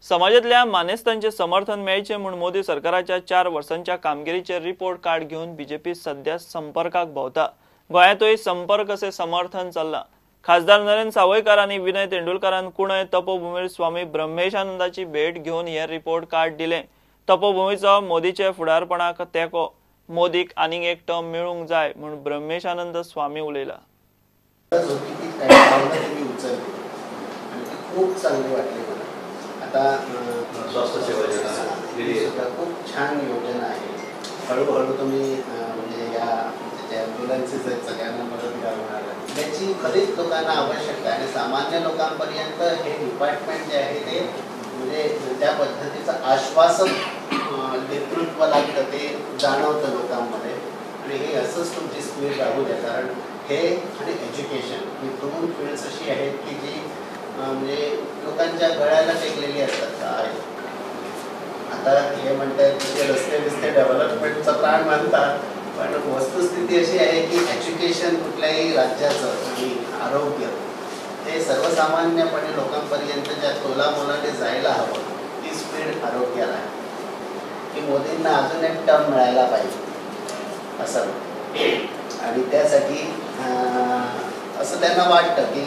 समाजांतल्या मानेस्तांचे समर्थन मेळचें म्हूण मोदी सरकाराच्या 4 वर्सांच्या कामगिरीचे रिपोर्ट कार्ड घेवन बीजेपी सध्या संपर्काक भोंवता। गोंयांतूय संपर्क असे समर्थन चल्लां। खासदार नरेंद्र सावयकार आनी विनय तेंडुलकारान कुणय तपोभूमीर स्वामी ब्रह्मेशानंदाची भेट घेवन हे रिपोर्ट कार्ड दिलें। तपोभूमीचो मोदीचे फुडारपणाक तेंको, मोदीक आनीक एक टर्म मेळूंक जाय म्हूण ब्रह्मेशानंद स्वामी उलयला। खूप चांगली वाटली मला। आता स्वास्थ्य सेवा योजना खूप छान योजना आहे। हळूहळू तुम्ही म्हणजे या ॲम्ब्युलन्सेस आहेत सगळ्यांना मदत करणार त्याची खरीच लोकांना आवश्यकता आहे आणि सामान्य लोकांपर्यंत हे डिपार्टमेंट जे आहे ते म्हणजे त्या पद्धतीचं आश्वासक नेतृत्व लागतं, ते जाणवतं लोकांमध्ये। आणि हे असंच तुमची स्पीड राहू द्या, कारण हे आणि एज्युकेशन ही दोन फील्ड्स अशी आहेत की जी म्हणजे लोकांच्या गळ्याला टेकलेली असतात। काय आता हे म्हणतात की रस्ते बिस्ते डेव्हलपमेंटचा प्राण मानतात, पण वस्तुस्थिती अशी आहे की एज्युकेशन कुठल्याही राज्याचं आणि आरोग्य हे सर्वसामान्यपणे लोकांपर्यंत ज्या तोलामोलाने जायला हवं ती स्पीड आरोग्याला आहे। की मोदींना अजून एक टर्म मिळायला पाहिजे असं, आणि त्यासाठी असं त्यांना वाटतं की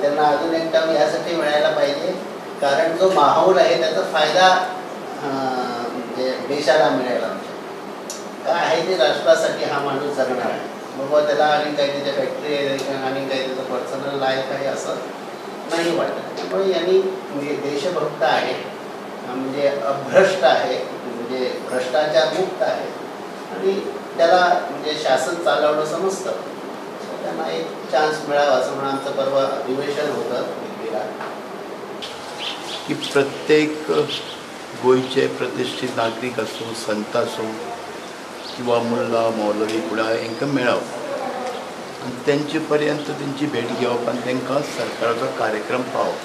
त्यांना अजून एक टर्म यासाठी मिळायला पाहिजे कारण जो माहोल आहे त्याचा फायदा म्हणजे देशाला मिळायला पाहिजे। काय आहे ते राष्ट्रासाठी हा माणूस जगणार आहे, बाबा त्याला आणि काही त्याच्या फॅक्टरी आहे आणि काही त्याचं पर्सनल लाईफ आहे असं नाही वाटत। त्यामुळे यांनी देशभक्त आहे, म्हणजे अभ्रष्ट आहे, म्हणजे भ्रष्टाचार मुक्त आहे आणि त्याला म्हणजे शासन चालवणं समजतं, त्यांना एक चान्स मिळावा असं म्हणून आमचं परवा अधिवेशन होतं दिल्लीला। की प्रत्येक गोंयचे प्रतिष्ठित नागरीक आसूं, संत आसूं किंवा मुल्ला मौलवी कुणा हांकां मेळप आनी तेंचे पर्यंत तेंची भेट घेवप आनी तांकां सरकाराचो कार्यक्रम पावप,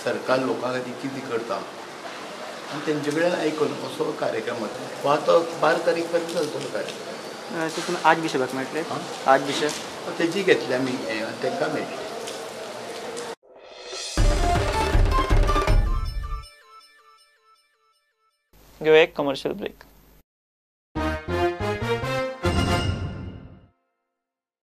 सरकार लोकां खातीर कितें करता आनी तेंचे कडेन आयकून असो कार्यक्रम वता। तो 12 तारीख पर्यंत चलतलो कार्यक्रम। तितून आज बिशपाक मेळटले, आज बिशप तेजी घेतले आमी तांकां मेळटले। घेवया एक कमर्शियल ब्रेक।